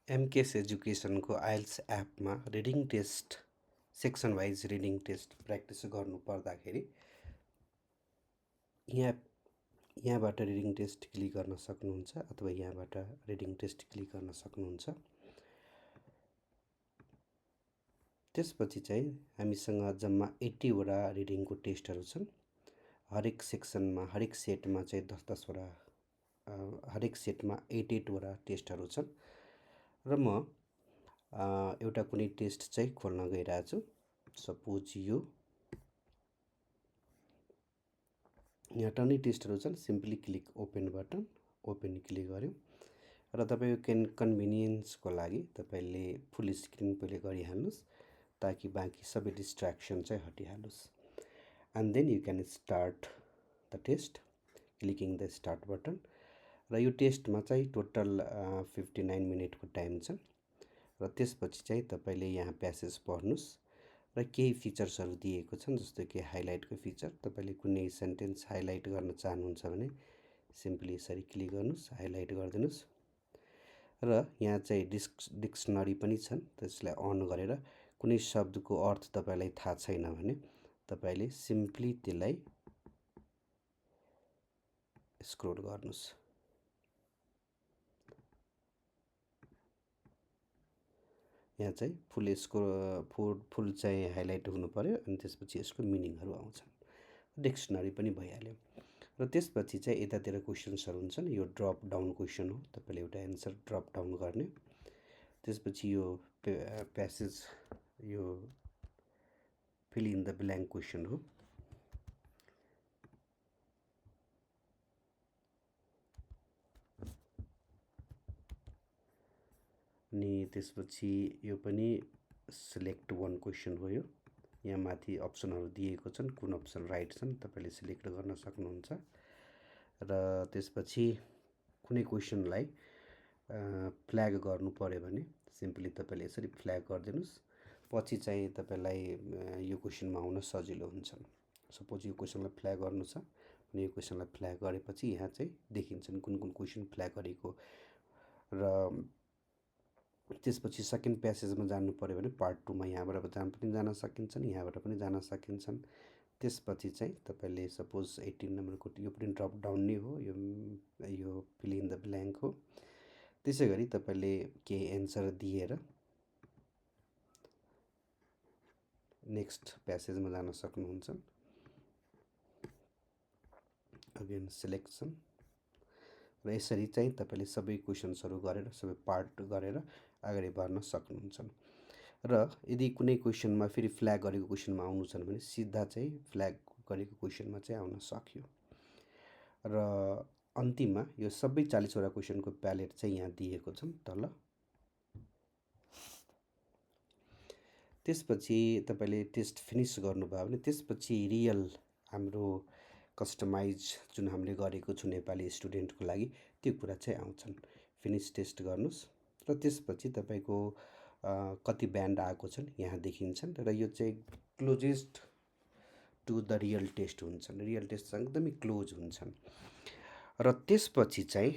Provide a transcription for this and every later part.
MKS एजुकेसनको IELTS एपमा reading test section wise reading test practice गर्नु पर्दाखेरि यहाँबाट रिडिङ टेस्ट क्लिक गर्न सक्नुहुन्छ अथवा यहाँबाट रिडिङ टेस्ट क्लिक गर्न सक्नुहुन्छ। त्यसपछि चाहिँ हामीसँग जम्मा 80 वटा रिडिङको टेस्टहरू छन्। हरेक सेक्सनमा हरेक सेटमा चाहिँ 10-10 वटा हरेक सेटमा 8-8 वटा टेस्टहरू छन् र म एउटा कुनै टेस्ट चाहिँ खोल्न गइरहेको छु। सपोज यो यहाँ टन्नै टेस्टहरू छन्। Simply click open button, open click गर्यो र तपाईँको कन्भिनियन्सको लागि तपाईँले फुल स्क्रिन पहिले गरिहाल्नुहोस् ताकि बाँकी सबै डिस्ट्र्याक्सन चाहिँ हटिहालोस्। And then you can start the test clicking the start button. र यो टेस्टमा चाहिँ टोटल 59 मिनटको टाइम छ र त्यसपछि चाहिँ तपाईँले यहाँ प्यासेज पढ्नुहोस् र केही फिचर्सहरू दिएको छन् जस्तो कि हाइलाइटको फिचर। तपाईँले कुनै सेन्टेन्स हाइलाइट गर्न चाहनुहुन्छ भने सिम्पली यसरी क्लिक गर्नुहोस्, हाइलाइट गरिदिनुहोस् र यहाँ चाहिँ डिक्सनरी पनि छन्। त्यसलाई अन गरेर कुनै शब्दको अर्थ तपाईँलाई थाहा छैन भने तपाईँले सिम्पली त्यसलाई स्क्रोल गर्नुहोस्। यहाँ चाहिँ फुल चाहिँ हाइलाइट हुनु पर्यो अनि त्यसपछि यसको मिनिङहरू आउँछन्। डिक्सनरी पनि भइहाल्यो र त्यसपछि चाहिँ यतातिर क्वेसन्सहरू हुन्छन्। यो ड्रप डाउन क्वेसन हो, तपाईँले एउटा एन्सर ड्रप डाउन गर्ने। त्यसपछि यो प्यासेज यो fill in the blank question हो। अनि त्यसपछि यो पनि सिलेक्ट वान क्वेसन हो। यो यहाँ माथि अप्सनहरू दिएको छन्, कुन अप्सन राइट छन् तपाईँले सिलेक्ट गर्न सक्नुहुन्छ। र त्यसपछि कुनै क्वेसनलाई फ्ल्याग गर्नु पर्यो भने सिम्पली तपाईँले यसरी फ्ल्याग गरिदिनुहोस्। पछि चाहिँ तपाईँलाई यो क्वेसनमा आउन सजिलो हुन्छ। सपोज यो क्वेसनलाई फ्ल्याग गर्नु छ अनि यो क्वेसनलाई फ्ल्याग गरेपछि यहाँ चाहिँ देखिन्छन् कुन कुन क्वेसन फ्ल्याग गरेको। र त्यसपछि सेकेन्ड प्यासेजमा जानु पर्यो भने पार्ट 2मा यहाँबाट जान सकिन्छन्, यहाँबाट पनि जान सकिन्छन्। त्यसपछि चाहिँ तपाईँले सपोज 18 नम्बरको यो पनि ड्रप डाउन नै हो, यो फिल इन द ब्ल्याङ्क हो। त्यसै गरी तपाईँले केही एन्सर दिएर नेक्स्ट प्यासेजमा जान सक्नुहुन्छ। अगेन सिलेक्सन र यसरी चाहिँ तपाईँले सबै क्वेसन्सहरू गरेर सबै पार्ट गरेर अगाडि बढ्न सक्नुहुन्छ। र यदि कुनै क्वेसनमा फेरि फ्ल्याग गरेको क्वेसनमा आउनु छन् भने सिधा चाहिँ फ्ल्याग गरेको क्वेसनमा चाहिँ आउन सक्यो। र अन्तिममा यो सबै 40 वटा क्वेसनको प्यालेट चाहिँ यहाँ दिएको छन् तल। त्यसपछि तपाईँले टेस्ट फिनिस गर्नुभयो भने त्यसपछि रियल हाम्रो कस्टमाइज जुन हामीले गरेको छु नेपाली स्टुडेन्टको लागि त्यो कुरा चाहिँ आउँछन्। फिनिस टेस्ट गर्नुहोस् र त्यसपछि तपाईँको कति ब्यान्ड आएको छन् यहाँ देखिन्छन् र यो चाहिँ closest to the real test हुन्छन्। रियल टेस्टसँग एकदमै क्लोज हुन्छन्। र त्यसपछि चाहिँ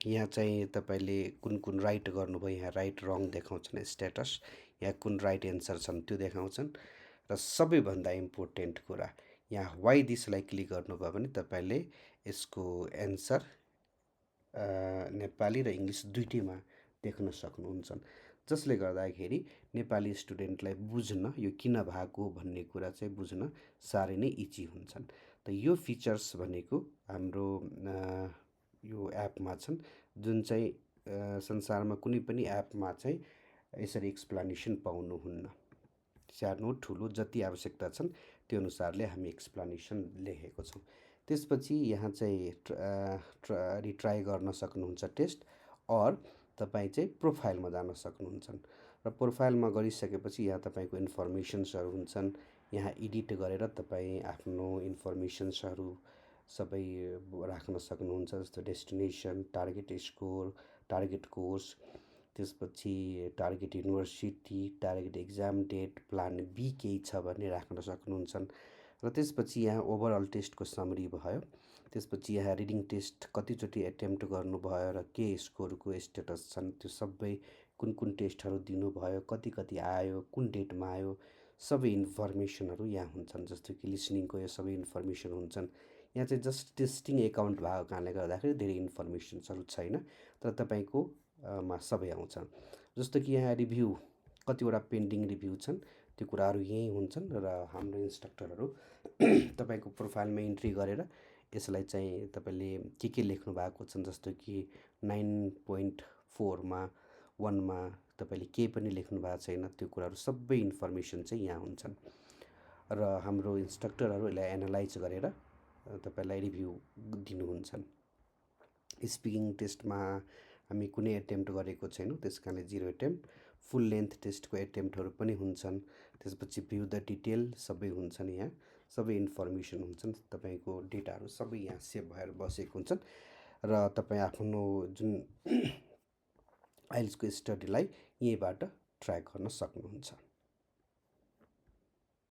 यहाँ चाहिँ तपाईँले कुन कुन राइट गर्नुभयो यहाँ राइट रङ देखाउँछन् स्ट्याटस, यहाँ कुन राइट एन्सर छन् त्यो देखाउँछन्। र सबैभन्दा इम्पोर्टेन्ट कुरा यहाँ वाइ दिसलाई क्लिक गर्नुभयो भने तपाईँले यसको एन्सर नेपाली र इङ्ग्लिस दुइटैमा देख्न सक्नुहुन्छ। जसले गर्दाखेरि नेपाली स्टुडेन्टलाई बुझ्न यो किन भएको भन्ने कुरा चाहिँ बुझ्न साह्रै नै इजी हुन्छन्। त यो फिचर्स भनेको हाम्रो यो एपमा छन् जुन चाहिँ संसारमा कुनै पनि एपमा चाहिँ यसरी एक्सप्लानेसन पाउनुहुन्न। सानो ठुलो जति आवश्यकता छन् त्यो अनुसारले हामी एक्सप्लानेसन लेखेको छौँ। त्यसपछि यहाँ चाहिँ रिट्राई गर्न सक्नुहुन्छ टेस्ट अर तपाईँ चाहिँ प्रोफाइलमा जान सक्नुहुन्छ। र प्रोफाइलमा गरिसकेपछि यहाँ तपाईँको इन्फर्मेसन्सहरू हुन्छन्। यहाँ एडिट गरेर तपाईँ आफ्नो इन्फर्मेसन्सहरू सबै राख्न सक्नुहुन्छ जस्तो destination, target score, target course, त्यसपछि target university, target exam date, plan B केही छ भने राख्न सक्नुहुन्छ। र त्यसपछि यहाँ ओभरअल टेस्टको समरी भयो। त्यसपछि यहाँ रिडिङ टेस्ट कतिचोटि एटेम्प्ट गर्नुभयो र के स्कोरको स्टेटस छन् त्यो सबै कुन कुन टेस्टहरू दिनुभयो, कति कति आयो, कुन डेटमा आयो, सबै इन्फर्मेसनहरू यहाँ हुन्छन्। जस्तो कि लिसनिङको यो सबै इन्फर्मेसन हुन्छन्। यहाँ चाहिँ जस्ट टेस्टिङ एकाउन्ट भएको कारणले गर्दाखेरि धेरै इन्फर्मेसन्सहरू छैन, तर तपाईँको मा सबै आउँछ। जस्तो कि यहाँ रिभ्यू कतिवटा पेन्डिङ रिभ्यू छन्, त्यो कुराहरू यहीँ हुन्छन् र हाम्रो इन्स्ट्रक्टरहरू तपाईँको प्रोफाइलमा इन्ट्री गरेर यसलाई चाहिँ तपाईँले के लेख्नु भएको छन्, जस्तो कि 9.4मा 1मा तपाईँले केही पनि लेख्नु भएको छैन, त्यो कुराहरू सबै इन्फर्मेसन चाहिँ यहाँ हुन्छन् र हाम्रो इन्स्ट्रक्टरहरू यसलाई एनालाइज गरेर तपाईँलाई रिभ्यू दिनुहुन्छन्। स्पिकिङ टेस्टमा हामी कुनै एटेम्प्ट गरेको छैनौँ, त्यस कारणले 0 एटेम्प्ट। फुल लेन्थ टेस्टको एटेम्प्टहरू पनि हुन्छन्। त्यसपछि भ्यू द डिटेल सबै हुन्छन्, यहाँ सबै इन्फर्मेसन हुन्छन्, तपाईँको डेटाहरू सबै यहाँ सेभ भएर बसेको हुन्छन् र तपाईँ आफ्नो जुन आइएल्टिएसको स्टडीलाई यहीँबाट ट्र्याक गर्न सक्नुहुन्छ।